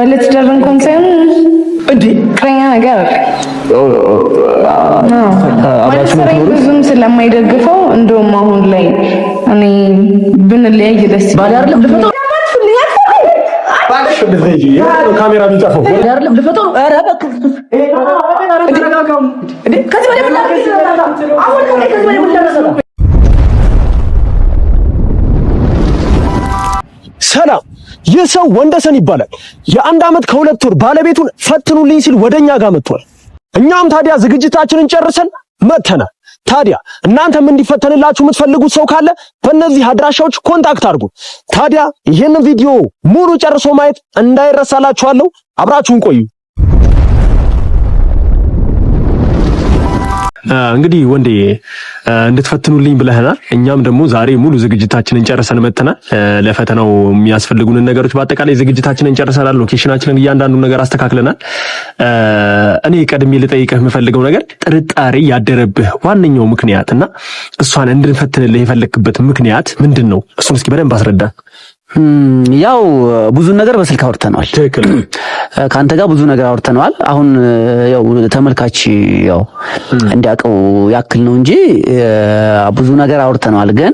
ባለትዳር እንኳን ሳይሆን እንዴ ፍቅረኛ ነገር አለ። ማለት ስራዬን ብዙም ስለማይደግፈው እንደውም አሁን ላይ እኔ ብንለያይ ደስ ባል አይደለም ልፈታው ካሜራ ቢጠፋው አይደለም ልፈታው። ኧረ በክርስቶስ እንዴ! ከዚህ በላይ ምን ላድርግ? አሁን ከዚህ በላይ ምን ላድርግ? ሰላም፣ ይህ ሰው ወንደሰን ይባላል። የ1 ዓመት ከ2 ወር ባለቤቱን ፈትኑልኝ ሲል ወደኛ ጋር መጥቷል። እኛም ታዲያ ዝግጅታችንን ጨርሰን መጥተናል። ታዲያ እናንተም እንዲፈተንላችሁ የምትፈልጉት ሰው ካለ በእነዚህ አድራሻዎች contact አድርጉ። ታዲያ ይህንን ቪዲዮ ሙሉ ጨርሶ ማየት እንዳይረሳላችኋለሁ። አብራችሁን ቆዩ። እንግዲህ ወንዴ እንድትፈትኑልኝ ብለህናል። እኛም ደግሞ ዛሬ ሙሉ ዝግጅታችንን ጨርሰን መጥተናል። ለፈተናው የሚያስፈልጉንን ነገሮች በአጠቃላይ ዝግጅታችንን ጨርሰናል። location ኣችንን፣ እያንዳንዱ ነገር አስተካክለናል። እኔ ቀድሜ ልጠይቅህ የምፈልገው ነገር ጥርጣሬ ያደረብህ ዋነኛው ምክንያት እና እሷን እንድንፈትንልህ የፈለግክበት ምክንያት ምንድን ነው? እሱን እስኪ በደንብ አስረዳ። ያው ብዙ ነገር በስልክ አውርተነዋል። ትክክል። ከአንተ ጋር ብዙ ነገር አውርተነዋል። አሁን ያው ተመልካች ያው እንዲያውቀው ያክል ነው እንጂ ብዙ ነገር አውርተነዋል። ግን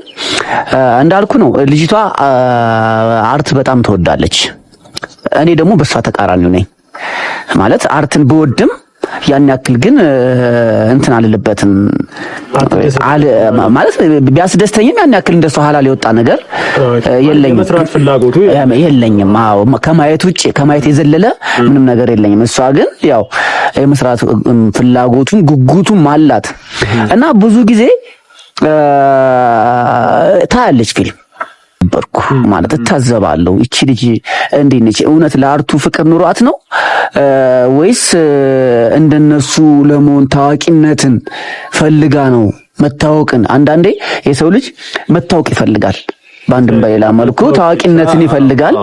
እንዳልኩ ነው፣ ልጅቷ art በጣም ትወዳለች። እኔ ደግሞ በእሷ ተቃራኒው ነኝ። ማለት art ን ብወድም ያን ያክል ግን እንትን አልልበትም። ማለት ቢያስደስተኝም ያን ያክል እንደሷ ሀላል የወጣ ነገር የለኝም ፍላጎቱ የለኝም። አዎ፣ ከማየት ውጭ፣ ከማየት የዘለለ ምንም ነገር የለኝም። እሷ ግን ያው የመስራት ፍላጎቱም ጉጉቱም አላት እና ብዙ ጊዜ ታያለች ፊልም ነበርኩ ማለት እታዘባለሁ። እቺ ልጅ እንዴት ነች? እውነት ለ art ኡ ፍቅር ኑሯት ነው ወይስ እንደነሱ ለመሆን ታዋቂነትን ፈልጋ ነው? መታወቅን፣ አንዳንዴ የሰው ልጅ መታወቅ ይፈልጋል። በአንድም በሌላ መልኩ ታዋቂነትን ይፈልጋል።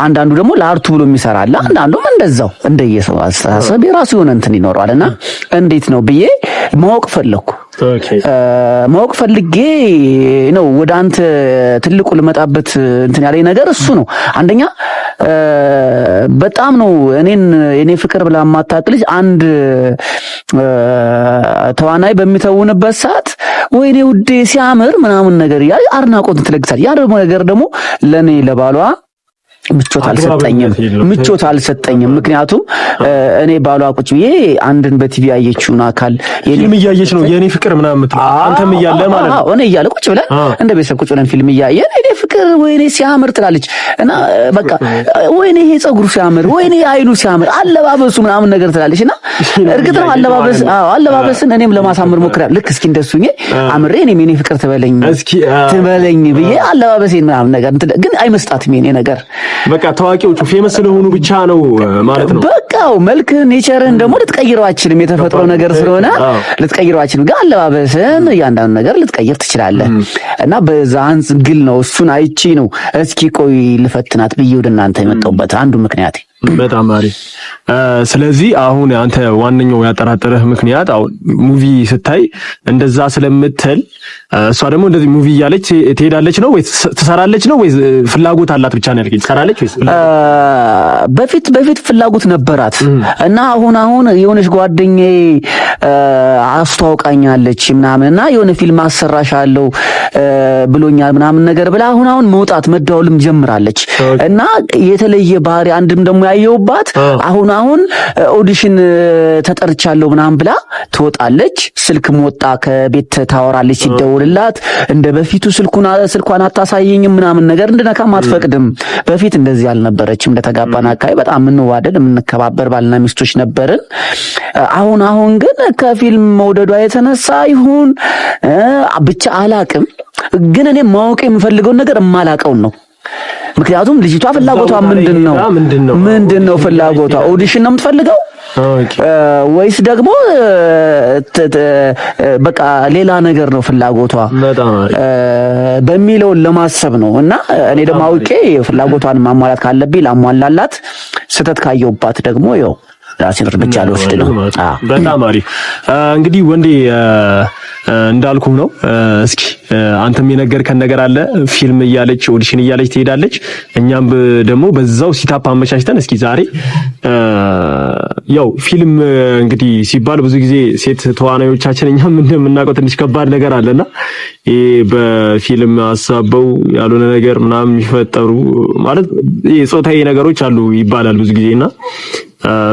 አንዳንዱ ደግሞ ለ art ኡ ብሎ የሚሰራ አለ። አንዳንዱም እንደዛው እንደየሰው አስተሳሰብ የራሱ የሆነ እንትን ይኖረዋል። እና እንዴት ነው ብዬ ማወቅ ፈለግኩ። ማወቅ ፈልጌ ነው ወደ አንተ ትልቁ ልመጣበት እንትን ያለኝ ነገር እሱ ነው። አንደኛ በጣም ነው እኔን የኔ ፍቅር ብላ የማታውቅ ልጅ አንድ ተዋናይ በሚተውንበት ሰዓት ወይኔ ውዴ ሲያምር ምናምን ነገር እያለ አድናቆትን ትለግሳል። ያ ደግሞ ነገር ደግሞ ለእኔ ለባሏ ምቾት አልሰጠኝም፣ ምቾት አልሰጠኝም። ምክንያቱም እኔ ባሏ ቁጭ ብዬ አንድን በቲቪ ያየችውን አካል ፊልም እያየች ነው የኔ ፍቅር ምናምን የምትለው አንተም እያለ ማለት ነው። እኔ እያለ ቁጭ ብለን እንደ ቤተሰብ ቁጭ ብለን ፊልም እያየን እኔ ፍቅር ወይኔ ሲያምር ትላለች እና በቃ ወይኔ ይሄ ፀጉሩ ሲያምር፣ ወይኔ አይኑ ሲያምር፣ አለባበሱ ምናምን ነገር ትላለች እና እርግጥ ነው አለባበስ፣ አዎ አለባበስን እኔም ለማሳመር ሞክሬያለሁ። ልክ እስኪ እንደሱ አምሬ እኔም የኔ ፍቅር ትበለኝ ትበለኝ ብዬ አለባበሴን ምናምን ነገር ግን አይመስጣትም የኔ ነገር። በቃ ታዋቂዎቹ famous ስለሆኑ ብቻ ነው ማለት ነው። በቃ መልክ nature ን ደግሞ ልትቀይረው አትችልም። የተፈጥሮ ነገር ስለሆነ ልትቀይረው አትችልም። ግን አለባበስን እያንዳንዱ ነገር ልትቀይር ትችላለህ። እና በዛ ግል ነው እሱን አይቼ ነው እስኪ ቆይ ልፈትናት ብዬ ወደ እናንተ የመጣሁበት አንዱ ምክንያት። በጣም አሪፍ። ስለዚህ አሁን አንተ ዋነኛው ያጠራጠረህ ምክንያት አሁን movie ስታይ እንደዛ ስለምትል እሷ ደግሞ እንደዚህ movie እያለች ትሄዳለች ነው ወይስ ትሰራለች ነው ወይስ ፍላጎት አላት ብቻ ነው ያልከኝ? ትሰራለች ወይስ? በፊት በፊት ፍላጎት ነበራት እና አሁን አሁን የሆነች ጓደኛዬ አስተዋውቃኛለች ምናምን እና የሆነ ፊልም አሰራሻለሁ ብሎኛል ምናምን ነገር ብላ አሁን አሁን መውጣት መደዋወልም ጀምራለች እና የተለየ ባህሪ አንድም ደግሞ ያየሁባት አሁን አሁን audition ተጠርቻለሁ ምናምን ብላ ትወጣለች። ስልክም ወጣ ከቤት ታወራለች። ሲደውልላት እንደ በፊቱ ስልኩን ስልኳን አታሳየኝም ምናምን ነገር እንድነካም አትፈቅድም። በፊት እንደዚህ አልነበረችም። እንደተጋባን አካባቢ በጣም የምንዋደድ የምንከባበር ባልና ሚስቶች ነበርን። አሁን አሁን ግን ከፊልም መውደዷ የተነሳ ይሁን ብቻ አላቅም፣ ግን እኔ ማወቅ የምፈልገውን ነገር የማላቀውን ነው። ምክንያቱም ልጅቷ ፍላጎቷ ምንድን ነው? ምንድን ነው ፍላጎቷ? audition ነው የምትፈልገው ወይስ ደግሞ በቃ ሌላ ነገር ነው ፍላጎቷ በሚለውን ለማሰብ ነው። እና እኔ ደግሞ አውቄ ፍላጎቷን ማሟላት ካለብኝ ላሟላላት፣ ስህተት ካየሁባት ደግሞ ያው ራሴን እርምጃ ልወስድ ነው። በጣም አሪፍ። እንግዲህ ወንዴ እንዳልኩ ነው። እስኪ አንተም የነገርከን ነገር አለ፣ ፊልም እያለች audition እያለች ትሄዳለች። እኛም ደግሞ በዛው setup አመቻችተን እስኪ ዛሬ ያው ፊልም እንግዲህ ሲባል ብዙ ጊዜ ሴት ተዋናዮቻችን እኛም እንደምናውቀው ትንሽ ከባድ ነገር አለና ይሄ በፊልም አሳበው ያልሆነ ነገር ምናምን የሚፈጠሩ ማለት ይሄ ጾታዊ ነገሮች አሉ ይባላል ብዙ ጊዜና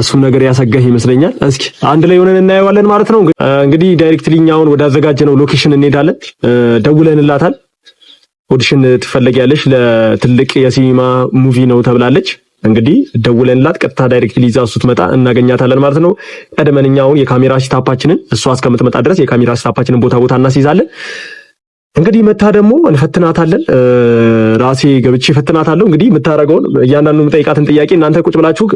እሱም ነገር ያሰጋህ ይመስለኛል። እስኪ አንድ ላይ ሆነን እናየዋለን ማለት ነው። እንግዲህ directly እኛ አሁን ወዳዘጋጀነው location እንሄዳለን። ደውለንላታል። audition ትፈለጊያለሽ ለትልቅ የሲኒማ movie ነው ተብላለች። እንግዲህ ደውለንላት ቀጥታ directly እዛ እሱ ትመጣ እናገኛታለን ማለት ነው። ቀድመን እኛ አሁን የካሜራ setup ኣችንን እሷ እስከምትመጣ ድረስ የካሜራ setup ኣችንን ቦታ ቦታ እናስይዛለን። እንግዲህ መታ ደግሞ እንፈትናታለን። ራሴ ገብቼ ፈትናታለሁ። እንግዲህ የምታደርገውን እያንዳንዱ የምጠይቃትን ጥያቄ እናንተ ቁጭ ብላችሁ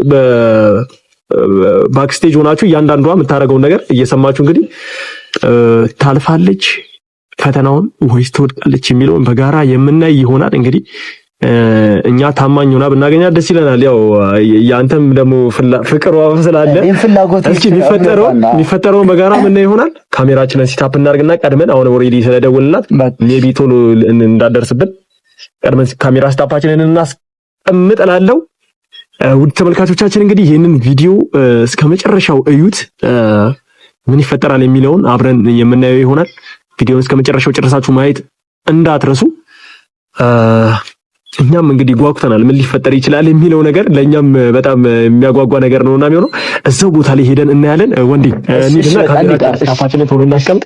backstage ሆናችሁ እያንዳንዷ የምታደርገውን ነገር እየሰማችሁ እንግዲህ ታልፋለች ፈተናውን ወይስ ትወድቃለች የሚለውን በጋራ የምናይ ይሆናል። እንግዲህ እኛ ታማኝ ሆና ብናገኛት ደስ ይለናል። ያው ያንተም ደግሞ ፍቅሯ ስላለ እስኪ የሚፈጠረውን በጋራ የምናይ ይሆናል። ካሜራችንን setup እናድርግና ቀድመን አሁን already ስለደወልናት maybe ቶሎ እንዳደርስብን ቀድመን ካሜራ setup ኣችንን እናስቀምጥ እላለሁ። ውድ ተመልካቾቻችን እንግዲህ ይህንን ቪዲዮ እስከ መጨረሻው እዩት። ምን ይፈጠራል የሚለውን አብረን የምናየው ይሆናል። ቪዲዮውን እስከ መጨረሻው ጨርሳችሁ ማየት እንዳትረሱ። እኛም እንግዲህ ጓጉተናል። ምን ሊፈጠር ይችላል የሚለው ነገር ለእኛም በጣም የሚያጓጓ ነገር ነውና የሚሆነው እዛው ቦታ ላይ ሄደን እናያለን። ወንዴ እንሂድና ካሜራ setup ኣችንን ቶሎ እናስቀምጥ።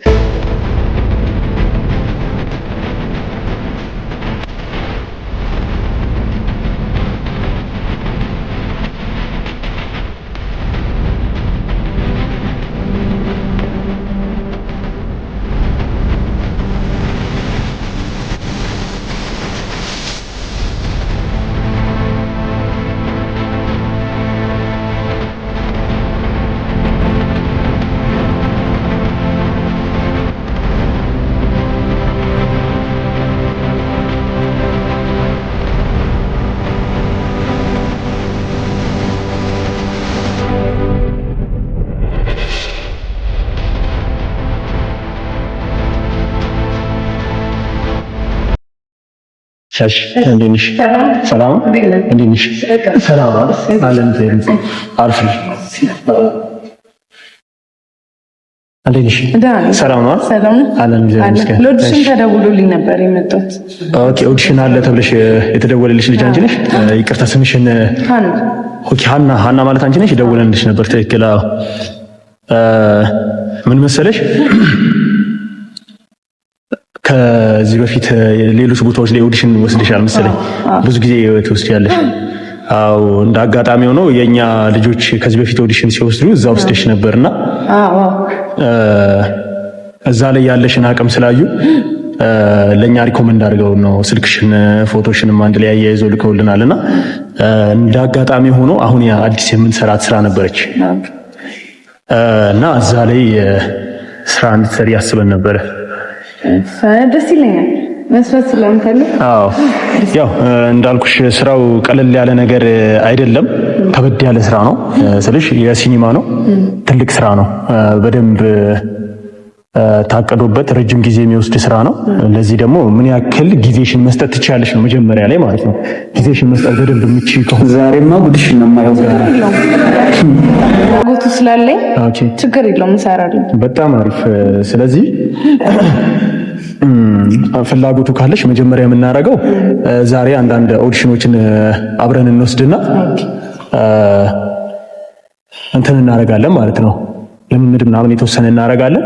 ሻሽ እንዴት ነሽ? ሰላም እንዴት ነሽ? ሰላም አለን። አሪፍ እንዴት ነሽ? ሰላም ነው አለን። ለ audition ተደውሎልኝ ነበር የመጣሁት። Okay፣ audition አለ ተብለሽ የተደወለልሽ ልጅ አንቺ ነሽ? ይቅርታ ስምሽን? Okay፣ ሀና። ሀና ማለት አንቺ ነሽ? ደውለንልሽ ነበር። ትክክል። ምን መሰለሽ ከዚህ በፊት ሌሎች ቦታዎች ላይ audition ወስደሻል መሰለኝ። ብዙ ጊዜ ትወስጃለሽ። አዎ፣ እንደ አጋጣሚ ሆኖ የኛ ልጆች ከዚህ በፊት audition ሲወስዱ እዛ ወስደሽ ነበርና እዛ ላይ ያለሽን አቅም ስላዩ ለኛ recommend አድርገው ነው ስልክሽን ፎቶሽንም አንድ ላይ አያይዘው ልከውልናልና እንደ አጋጣሚ ሆኖ አሁን አዲስ የምንሰራት ስራ ነበረች እና እዛ ላይ ስራ እንድትሰሪ አስበን ነበረ። ደስ ይለኛል መስራት ስለምፈልግ። አዎ ያው እንዳልኩሽ ስራው ቀለል ያለ ነገር አይደለም፣ ከበድ ያለ ስራ ነው ስልሽ የሲኒማ ነው፣ ትልቅ ስራ ነው። በደንብ ታቅዶበት ረጅም ጊዜ የሚወስድ ስራ ነው። ለዚህ ደግሞ ምን ያክል ጊዜሽን መስጠት ትችያለሽ ነው መጀመሪያ ላይ ማለት ነው። ጊዜሽን መስጠት በደንብ የምትችይ ከሆነ ዛሬማ ጉድሽን ነው የማየው። ጉቱ ስላለኝ ችግር የለውም እሰራለሁ። በጣም አሪፍ። ስለዚህ ፍላጎቱ ካለሽ መጀመሪያ የምናደርገው ዛሬ አንዳንድ audition ኦችን አብረን እንወስድና እንትን እናደርጋለን ማለት ነው። ልምምድ ምናምን የተወሰነ እናደርጋለን።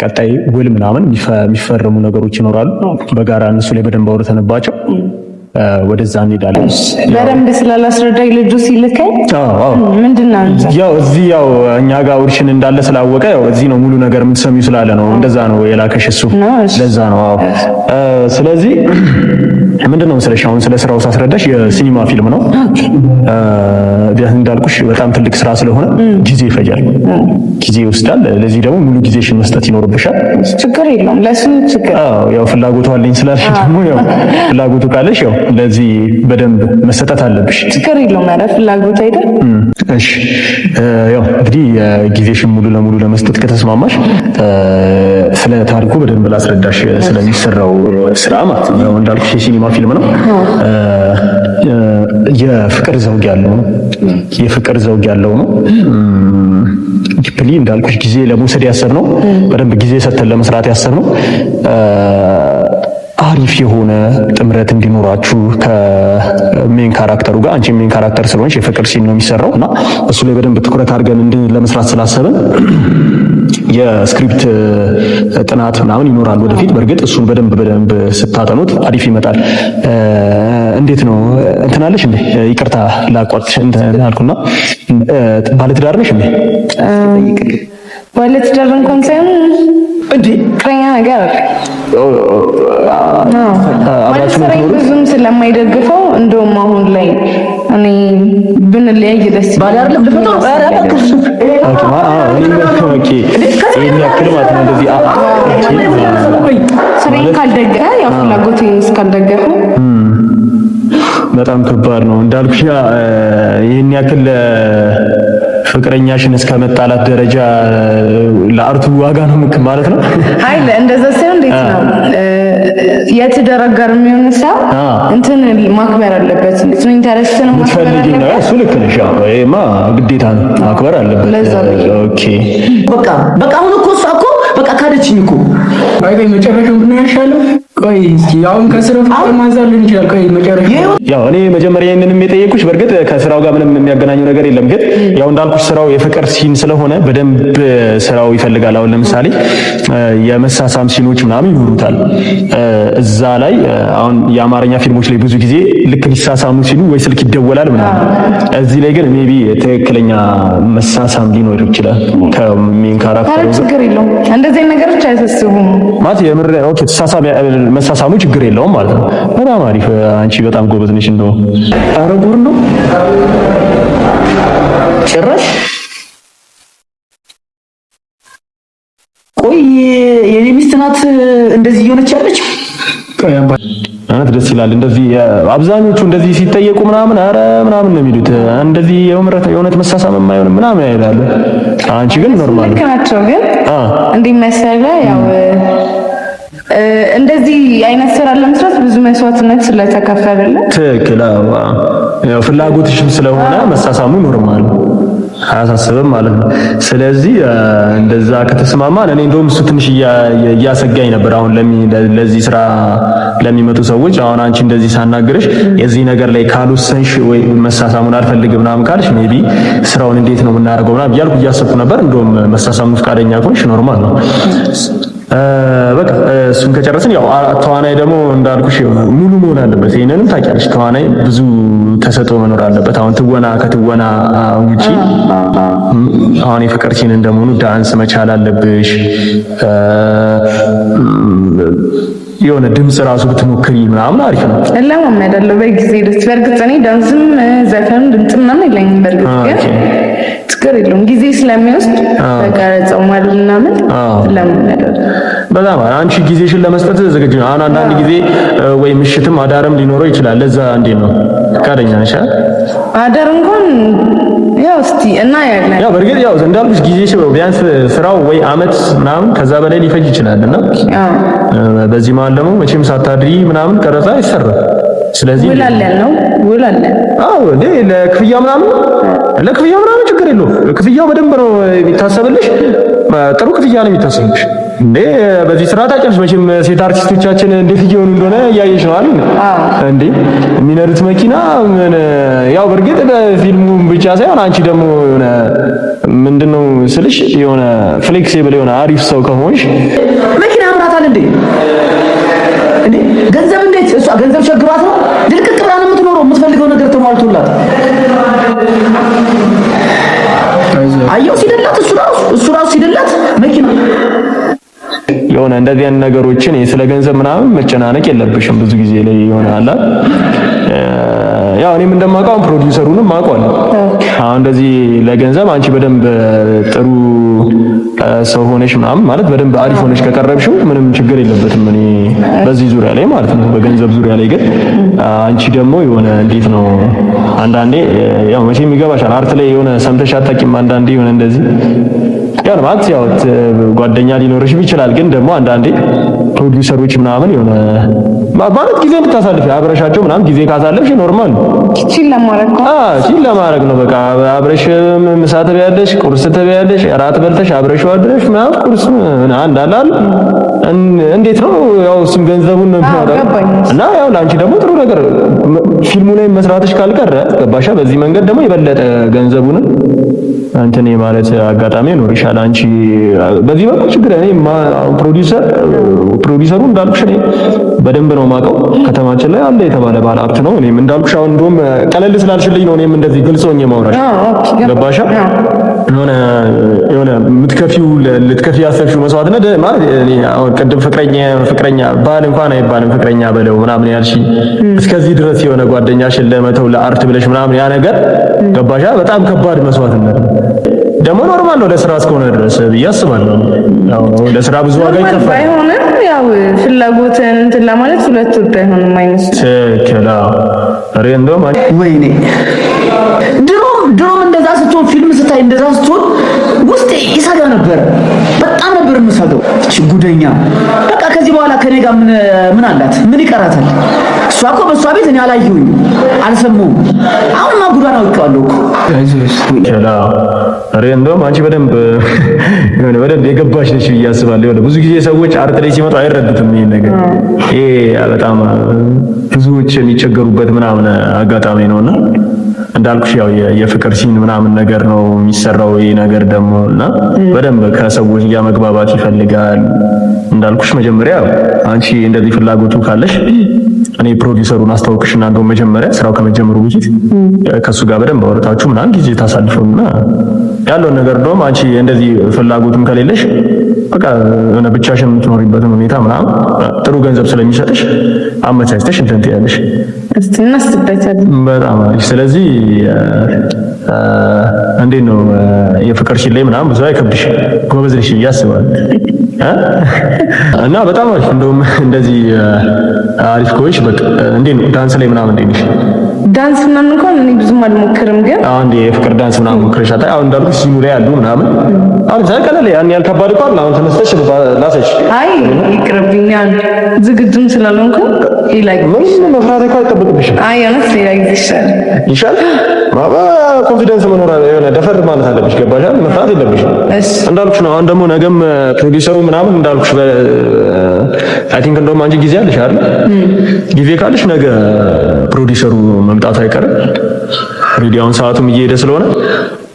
ቀጣይ ውል ምናምን የሚፈርሙ ነገሮች ይኖራሉ። በጋራ እነሱ ላይ በደንብ አውርተንባቸው ወደዛ እንሄዳለን። በደንብ ስላላስረዳኝ ልጁ ሲልከኝ ምንድን ነው ያው እዚህ ያው እኛ ጋር audition እንዳለ ስላወቀ ያው እዚህ ነው ሙሉ ነገር የምትሰሚው ስላለ ነው እንደዛ ነው የላከሽ እሱ። ለዛ ነው። አዎ። ስለዚህ ምንድን ነው መሰለሽ፣ አሁን ስለ ስራው ሳስረዳሽ የሲኒማ ፊልም ነው። ቢያንስ እንዳልኩሽ በጣም ትልቅ ስራ ስለሆነ ጊዜ ይፈጃል፣ ጊዜ ይወስዳል። ለዚህ ደግሞ ሙሉ ጊዜሽን መስጠት ይኖርብሻል። ችግር የለውም ለሱ ችግር። አዎ ያው ፍላጎቱ አለኝ ስላልሽ ደግሞ ያው ፍላጎቱ ካለሽ ያው ለዚህ በደንብ መሰጠት አለብሽ። ችግር የለውም። ኧረ ፍላጎት አይደል? እሺ ያው እንግዲህ ጊዜሽን ሙሉ ለሙሉ ለመስጠት ከተስማማሽ ስለ ታሪኩ በደንብ ላስረዳሽ፣ ስለሚሰራው ስራ ማለት ነው። ያው እንዳልኩሽ የሲኒማ ፊልም ነው። የፍቅር ዘውግ ያለው ነው። የፍቅር ዘውግ ያለው ነው። Deeply እንዳልኩሽ ጊዜ ለመውሰድ ያሰብነው፣ በደንብ ጊዜ ሰጥተን ለመስራት ያሰብነው፣ አሪፍ የሆነ ጥምረት እንዲኖራችሁ ከ main character ኡ ጋር፣ አንቺ main character ስለሆንሽ የፍቅር scene ነው የሚሰራው እና እሱ ላይ በደንብ ትኩረት አድርገን ለመስራት ስላሰብን የ script ጥናት ምናምን ይኖራል ወደፊት። በእርግጥ እሱን በደንብ በደንብ ስታጠኑት አሪፍ ይመጣል። እንዴት ነው እንትን አለሽ እንዴ? ይቅርታ ላቋርጥሽ እንትን አልኩና፣ ባለትዳር ነሽ እንዴ? ባለትዳር እንኳን ሳይሆን እንዴ ፍቅረኛ ነገር አለ። አብራችሁ ነው ስራዬን የምትኖሩት? ብዙም ስለማይደግፈው እንደውም አሁን ላይ እኔ ብንለያይ ደስ ባል አይደለም ልፈታው። ኧረ እባክህ። Okay እኔም okay፣ ይሄን ያክል ማለት ነው እንደዚህ okay። ስራዬን ካልደገፈ፣ ያው ፍላጎቴን እስካልደገፈ። በጣም ከባድ ነው እንዳልኩሽ፣ ይሄን ያክል ፍቅረኛሽን እስከ መጣላት ደረጃ ለ art ኡ ዋጋ ነው ምክ ማለት ነው። አይ እንደዛ ሳይሆን እንዴት ነው፣ የትዳር አጋር የሚሆን ሰው እንትን ማክበር አለበት። እንዴት ነው፣ interest ን ማክበር የምትፈልጊው ነገር አለበት። እሱ ልክ ነሽ። ያው ይሄማ ግዴታ ነው፣ ማክበር አለበት። ለዛ ብዬ። Okay። በቃ በቃ አሁን እኮ እሷ እኮ በቃ ካደችኝ እኮ። ቆይ ቆይ፣ መጨረሻውን ብናይ አይሻልም? ቆይ እስኪ አሁን ከስራው ፍቅር ማንዛት ሊሆን ይችላል። ቆይ መጨረሻው ያው እኔ መጀመሪያ ይሄንንም የጠየኩሽ በእርግጥ ከስራው ጋር ምንም የሚያገናኘው ነገር የለም። ግን ያው እንዳልኩሽ ስራው የፍቅር scene ስለሆነ በደንብ ስራው ይፈልጋል። አሁን ለምሳሌ የመሳሳም scene ኦች ምናምን ይኖሩታል። እዛ ላይ አሁን የአማርኛ ፊልሞች ላይ ብዙ ጊዜ ልክ ሊሳሳሙ ሲሉ ወይ ስልክ ይደወላል ምናምን። እዚህ ላይ ግን maybe ትክክለኛ መሳሳም ሊኖር ይችላል ከ main character ኡ ኧረ ጋር። ችግር የለውም። እንደዚህ አይነት ነገሮች አያሳስቡም። ማለት የምር okay፣ ተሳሳሚ መሳሳሙ ችግር የለውም ማለት ነው። በጣም አሪፍ። አንቺ በጣም ጎበዝ ነሽ። እንደው ኧረ ጉድ ነው ጭራሽ። ቆይ የኔ ሚስት ናት እንደዚህ እየሆነች ያለች? ቆይ አባ እውነት ደስ ይላል። እንደዚህ አብዛኞቹ እንደዚህ ሲጠየቁ ምናምን ኧረ ምናምን ነው የሚሉት። እንደዚህ የምረት የእውነት መሳሳም የማይሆን ምናምን ይላሉ። አንቺ ግን normal ልክ ነው። ናቸው። ግን እንዴት መሰለህ፣ ያው እንደዚህ አይነት ስራ ለመስራት ብዙ መስዋዕትነት ስለተከፈለለት። ትክክል። አዎ፣ ያው ፍላጎትሽም ስለሆነ መሳሳሙ normal ነው፣ አያሳስብም ማለት ነው። ስለዚህ እንደዛ ከተስማማን እኔ እንደውም እሱ ትንሽ እያሰጋኝ ነበር። አሁን ለዚህ ስራ ለሚመጡ ሰዎች አሁን አንቺ እንደዚህ ሳናግርሽ የዚህ ነገር ላይ ካልወሰንሽ ወይ መሳሳሙን አልፈልግም ምናምን ካልሽ maybe ስራውን እንዴት ነው የምናደርገው ምናምን እያልኩ እያሰብኩ ነበር። እንደውም መሳሳሙ ፈቃደኛ ከሆንሽ normal ነው። በቃ እሱን ከጨረስን ያው ተዋናይ ደግሞ እንዳልኩሽ የሆነ ሙሉ መሆን አለበት። ይሄንንም ታውቂያለሽ። ተዋናይ ብዙ ተሰጥኦ መኖር አለበት። አሁን ትወና ከትወና ውጪ አሁን የፍቅር scene እንደመሆኑ ዳንስ መቻል አለብሽ። የሆነ ድምጽ ራሱ ብትሞክሪ ምናምን አሪፍ ነው። እለማመዳለሁ በጊዜ ደስ። በእርግጥ እኔ ዳንስም ዘፈንም ድምጽ ምናምን የለኝም። በእርግጥ ግን ችግር የለውም፣ ጊዜ ስለሚወስድ በቀረጻው ማለት ምናምን እለማመዳለሁ። በጣም አንቺ ጊዜሽን ለመስጠት ዝግጁ ነው። አሁን አንዳንድ ጊዜ ወይ ምሽትም አዳርም ሊኖረው ይችላል። ለዛ እንዴት ነው፣ ፈቃደኛ ነሽ? አዳር እንኳን ያው እስቲ እና ያለን ያው በእርግጥ ያው እንዳልኩሽ ጊዜሽ ቢያንስ ስራው ወይ አመት ምናምን ከዛ በላይ ሊፈጅ ይችላል እና በዚህ መሀል ደግሞ መቼም ሳታድሪ ምናምን ቀረጻ አይሰራም። ስለዚህ ውል አለን ነው፣ ውል አለን። አዎ እንዴ፣ ለክፍያ ምናምን ችግር የለውም። ክፍያው በደንብ ነው የሚታሰብልሽ። ጥሩ ክፍያ ነው የሚታሰብልሽ። እንዴ በዚህ ስራ ታውቂያለሽ መቼም ሴት አርቲስቶቻችን እንዴት እየሆኑ እንደሆነ እያየሽ ነው አይደል? እንዴ የሚነዱት መኪና ምን፣ ያው በእርግጥ በፊልሙ ብቻ ሳይሆን አንቺ ደግሞ የሆነ ምንድነው ስልሽ የሆነ flexible የሆነ አሪፍ ሰው ከሆንሽ መኪና ያምራታል እንዴ? እንዴ ገንዘብ እንዴት እሷ ገንዘብ ቸግሯት ነው? ድልቅቅ ብላ ነው የምትኖረው። የምትፈልገው ነገር ተሟልቶላት አየው ሲደላት እሱ ራሱ ሲደላት መኪና የሆነ እንደዚህ አይነት ነገሮችን ስለ ገንዘብ ምናምን መጨናነቅ የለብሽም። ብዙ ጊዜ ላይ የሆነ አላ ያው እኔም እንደማውቀው ፕሮዲውሰሩንም አውቀዋለሁ። አሁን እንደዚህ ለገንዘብ አንቺ በደንብ ጥሩ ሰው ሆነሽ ምናምን ማለት በደንብ አሪፍ ሆነሽ ከቀረብሽው ምንም ችግር የለበትም። እኔ በዚህ ዙሪያ ላይ ማለት ነው፣ በገንዘብ ዙሪያ ላይ ግን አንቺ ደግሞ የሆነ እንዴት ነው አንዳንዴ ያው መቼም ይገባሻል፣ art ላይ የሆነ ሰምተሽ አታውቂም። አንዳንዴ የሆነ እንደዚህ ያው ማለት ያው ጓደኛ ሊኖርሽ ይችላል፣ ግን ደግሞ አንዳንዴ ፕሮዲውሰሮች ምናምን የሆነ ማለት ጊዜ እንድታሳልፊ አብረሻቸው ምናምን ጊዜ ካሳለፍሽ normal ነው። chill ለማድረግ ነው። አዎ chill ለማድረግ ነው። በቃ አብረሽ ምሳ ትበያለሽ፣ ቁርስ ትበያለሽ፣ እራት በልተሽ አብረሽ አድረሽ ምናምን ቁርስ አንድ አለ እንዴት ነው ያው እሱም ገንዘቡን ነው የሚያወጣው እና ያው ለአንቺ ደግሞ ጥሩ ነገር ፊልሙ ላይ መስራትሽ ካልቀረ ገባሻ። በዚህ መንገድ ደግሞ የበለጠ ገንዘቡን እንትን የማለት አጋጣሚ ይኖርሻል። አንቺ በዚህ በኩል ችግር እኔ ፕሮዲውሰሩ እንዳልኩሽ እኔ በደንብ ነው የማውቀው። ከተማችን ላይ አለ የተባለ ባለ ሀብት ነው። እኔም እንዳልኩሽ አሁን እንደውም ቀለል ስላልሽልኝ ነው እኔም እንደዚህ ግልጽ ሆኜ ማውራሽ። ገባሻ? የሆነ የሆነ የምትከፊው ልትከፊ ያሰብሽው መስዋዕትነት ማለት እኔ አሁን ቅድም ፍቅረኛ ባል እንኳን አይባልም ፍቅረኛ በለው ምናምን ያልሽኝ እስከዚህ ድረስ የሆነ ጓደኛሽን ለመተው ለ art ብለሽ ምናምን ያ ነገር ገባሻ? በጣም ከባድ መስዋዕትነት ነው። ደግሞ normal ነው ለስራ እስከሆነ ድረስ ብዬ አስባለሁ። ያው ለስራ ብዙ ዋጋ ይከፈላል። ባይሆንም ያው ፍላጎትን እንትን ለማለት ሁለት ወድ አይሆንም አይመስልም። ትክክል። ኧረ እንደውም ወይኔ ድሮም እንደዛ ስትሆን ፊልም ስታይ እንደዛ ስትሆን ውስጤ ይሰጋ ነበር። በጣም ነበር የምሰጋው። እቺ ጉደኛ በቃ ከዚህ በኋላ ከኔ ጋር ምን አላት? ምን ይቀራታል? እሷ እኮ በእሷ ቤት እኔ አላየሁኝም፣ አልሰማሁም። አሁንማ ጉዷን አውቄዋለሁ እኮ። ኧረ እንደውም አንቺ በደንብ የሆነ በደንብ የገባሽ ነሽ ብዬ አስባለሁ። የሆነ ብዙ ጊዜ ሰዎች art ላይ ሲመጡ አይረዱትም ይሄን ነገር። ይሄ በጣም ብዙዎች የሚቸገሩበት ምናምን አጋጣሚ ነውና እንዳልኩሽ ያው የፍቅር scene ምናምን ነገር ነው የሚሰራው ይሄ ነገር ደግሞ እና በደንብ ከሰዎች ጋር መግባባት ይፈልጋል። እንዳልኩሽ መጀመሪያ አንቺ እንደዚህ ፍላጎቱ ካለሽ እኔ ፕሮዲውሰሩን አስታውቅሽና እንደውም መጀመሪያ ስራው ከመጀመሩ በፊት ከሱ ጋር በደንብ አውርታችሁ ምናምን ጊዜ ታሳልፈውና ያለውን ነገር እንደውም አንቺ እንደዚህ ፍላጎቱም ከሌለሽ በቃ የሆነ ብቻሽን የምትኖሪበትን ሁኔታ ምናምን ጥሩ ገንዘብ ስለሚሰጥሽ አመቻችተሽ እንትን ትያለሽ። እስቲ እናስብበታለን። በጣም አሪፍ። ስለዚህ እንዴት ነው የፍቅር scene ላይ ምናምን ብዙ አይከብድሽ፣ ጎበዝ ነሽ ብዬ አስባለሁ። እና በጣም አሪፍ። እንደውም እንደዚህ አሪፍ ከሆንሽ በቃ እንዴት ነው ዳንስ ላይ ምናምን እንዴት ነሽ? ዳንስ ምናምን እንኳን እኔ ብዙም አልሞክርም፣ ግን አሁን የፍቅር ዳንስ ምናምን ሞክረሻል? አሁን እንዳልኩሽ scene ኡ ላይ ያሉ ምናምን አሁን ዛሬ ቀለል ያን ያህል ከባድ እኮ አይደል። አሁን ተነስተሽ ላሰሽ። አይ ይቅርብኛል፣ ዝግጁም ስላልሆንኩ ሌላ ጊዜ። ምንም መፍራት እኮ አይጠበቅብሽም። አይ እውነት ሌላ ጊዜ ይሻላል። ይሻላል። ማባ confidence መኖር የሆነ ደፈር ማለት አለብሽ። ገባሽ? መፍራት የለብሽም። እንዳልኩሽ ነው። አሁን ደግሞ ነገም ፕሮዲውሰሩ ምናምን እንዳልኩሽ I think እንደውም አንቺ ጊዜ አለሽ አይደል? ጊዜ ካለሽ ነገ ፕሮዲውሰሩ መምጣቱ አይቀርም። already አሁን ሰዓቱም እየሄደ ስለሆነ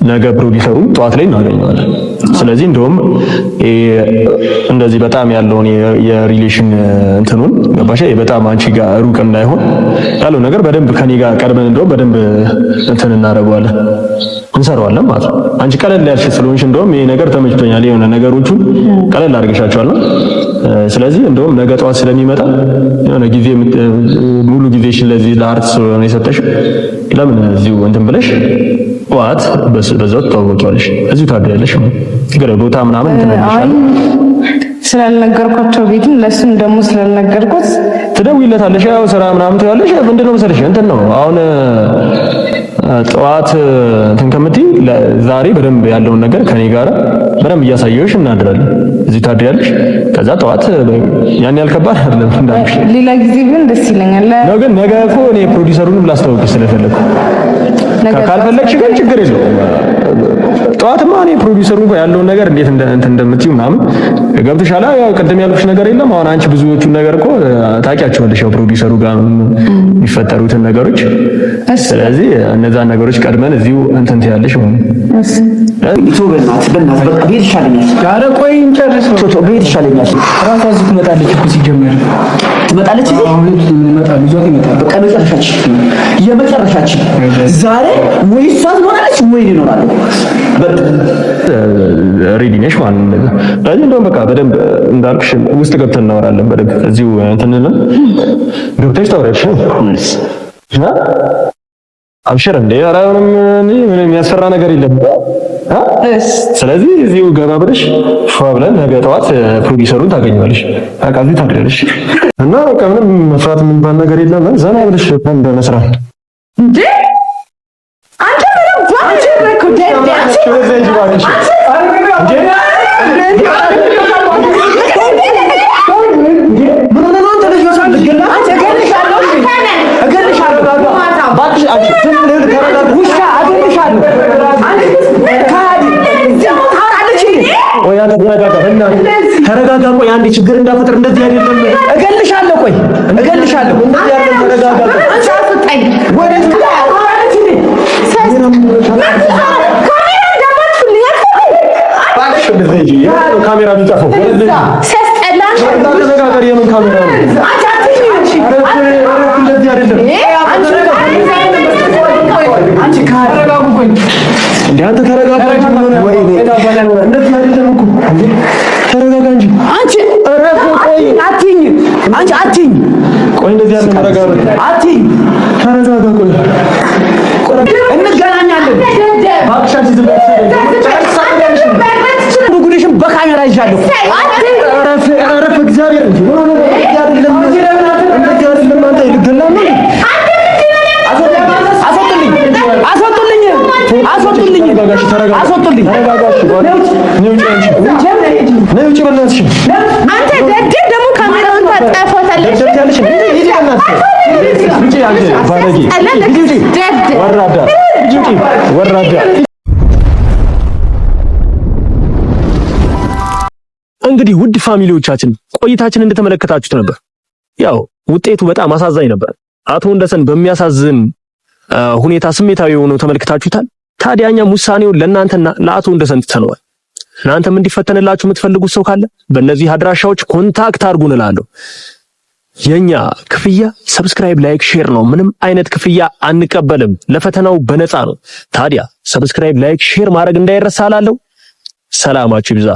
ነገ ፕሮዲውሰሩ ጠዋት ላይ እናገኘዋለን። ስለዚህ እንደውም እንደዚህ በጣም ያለውን የ relation እንትኑን ገባሽ? በጣም አንቺ ጋር ሩቅ እንዳይሆን ያለው ነገር በደንብ ከኔ ጋር ቀድመን እንደውም በደንብ እንትን እናደርገዋለን እንሰራዋለን ማለት ነው። አንቺ ቀለል ያልሽ ስለሆንሽ እንደውም ይሄ ነገር ተመችቶኛል። የሆነ ነገሮቹን ቀለል አድርገሻቸዋል። ስለዚህ እንደውም ነገ ጠዋት ስለሚመጣ የሆነ ጊዜ ሙሉ ጊዜሽን ለዚህ ለ art ስለሆነ የሰጠሽ ለምን እዚሁ እንትን ብለሽ ጠዋት በዛው ትተዋወቂዋለሽ፣ እዚሁ ታድሪያለሽ። ችግር ቦታ ምናምን እንትን አይ ስላልነገርኳቸው ቤትም ለእሱም ደግሞ ስላልነገርኩት ትደውይለታለሽ። ያው ስራ ምናምን ትያለሽ። ምንድን ነው መሰለሽ እንትን ነው አሁን ጠዋት እንትን ከምትይ ዛሬ በደንብ ያለውን ነገር ከኔ ጋር በደንብ እያሳየሁሽ እናድራለን። እዚህ ታድሪያለሽ። ከዛ ጠዋት ያን ያህል ከባድ አይደለም እንዳልኩሽ። ሌላ ጊዜ ቢሆን ደስ ይለኛል። ነው ግን ነገ እኮ እኔ ፕሮዲውሰሩንም ላስተዋውቅሽ ስለፈለኩ ካልፈለግሽ ግን ችግር የለውም። ጠዋትማ እኔ ፕሮዲውሰሩ እንኳን ያለውን ነገር እንዴት እንትን እንደምትይው ምናምን ገብቶሻል። ያው ቅድም ያልኩሽ ነገር የለም። አሁን አንቺ ብዙዎቹን ነገር እኮ ታውቂያቸዋለሽ፣ ያው ፕሮዲውሰሩ ጋር የሚፈጠሩትን ነገሮች። ስለዚህ እነዛን ነገሮች ቀድመን እዚሁ እንትን ትያለሽ ማለት ነው። በእናትህ በእናትህ በቃ ብሄድ ይሻለኛል። ኧረ ቆይ እንጨርስ። ቶ ብሄድ ይሻለኛል። እራሷ እዚህ ትመጣለች እኮ ሲጀመር። ትመጣለች እዚህ? ይመጣል፣ ይዟት ይመጣል። በቃ መጨረሻችን የመጨረሻችን ዛሬ ወይ እሷ ትኖራለች ወይ እኔ እኖራለሁ። በቃ Ready ነሽ ማለት ነው። ለዚህ እንደውም በቃ በደንብ እንዳልኩሽ ውስጥ ገብተን እናወራለን። በደንብ እዚሁ እንትን እንላለን። ገብተሽ ታወሪያለሽ። አብሽር እንዴ! ኧረ ምንም ምንም የሚያስፈራ ነገር የለም። ስለዚህ እዚሁ ገባ ብለሽ ፏ ብለን ነገ ጠዋት ፕሮዲሰሩን ታገኘዋለሽ። በቃ እዚህ ታድሪያለሽ እና በቃ ምንም መፍራት የሚባል ነገር የለም። ዘና ብለሽ በመስራት እንዴ አንተ ምንም ተረጋጋ። ቆይ አንዴ ችግር እንዳፈጥር እንደዚህ አይደለም። እገልሻለሁ። ቆይ እገልሻለሁ። እንደዚህ አይደለም። ተረጋጋ። ካሜራ የሚጠፋው ተነጋገር። የምን ካሜራ ነው? እንደዚህ አይደለም። እንደ አንተ ተረጋጋ እንጂ። እንደዚህ አይደለም እኮ ተረጋጋ እንጂ። አንቺ አትይኝ፣ አንቺ አትይኝ። ቆይ እንደዚህ አይደለም። ተረጋጋ፣ አትይኝ። ተረጋጋ። ቆይ እንገናኛለን። ጉድሽን በካሜራ ይዣለሁ። እረፍ፣ እረፍ። እግዚአብሔር እንጂ እንደዚህ አይደለም። እንደዚህ አይደለም። አንተ ልገላ ነው። አስወጡልኝ፣ አስወጡልኝ፣ አስወጡልኝ፣ አስወጡልኝ። ነይ ውጪ፣ በእናትሽ። አንተ ደደብ ደግሞ ካሜራውን ታጠፋታለሽ። ወራዳ ወራዳ። እንግዲህ ውድ family ዎቻችን ቆይታችን እንደተመለከታችሁት ነበር። ያው ውጤቱ በጣም አሳዛኝ ነበር። አቶ ወንደሰን በሚያሳዝን ሁኔታ ስሜታዊ ሆነው ተመልክታችሁታል። ታዲያ እኛም ውሳኔውን ለእናንተና ለአቶ ወንደሰን ትተነዋል። እናንተም እንዲፈተንላችሁ የምትፈልጉት ሰው ካለ በእነዚህ አድራሻዎች contact አድርጉን እላለሁ። የኛ ክፍያ subscribe፣ like፣ share ነው። ምንም አይነት ክፍያ አንቀበልም። ለፈተናው በነፃ ነው። ታዲያ subscribe፣ like፣ share ማድረግ እንዳይረሳ እላለሁ። ሰላማችሁ ይብዛ።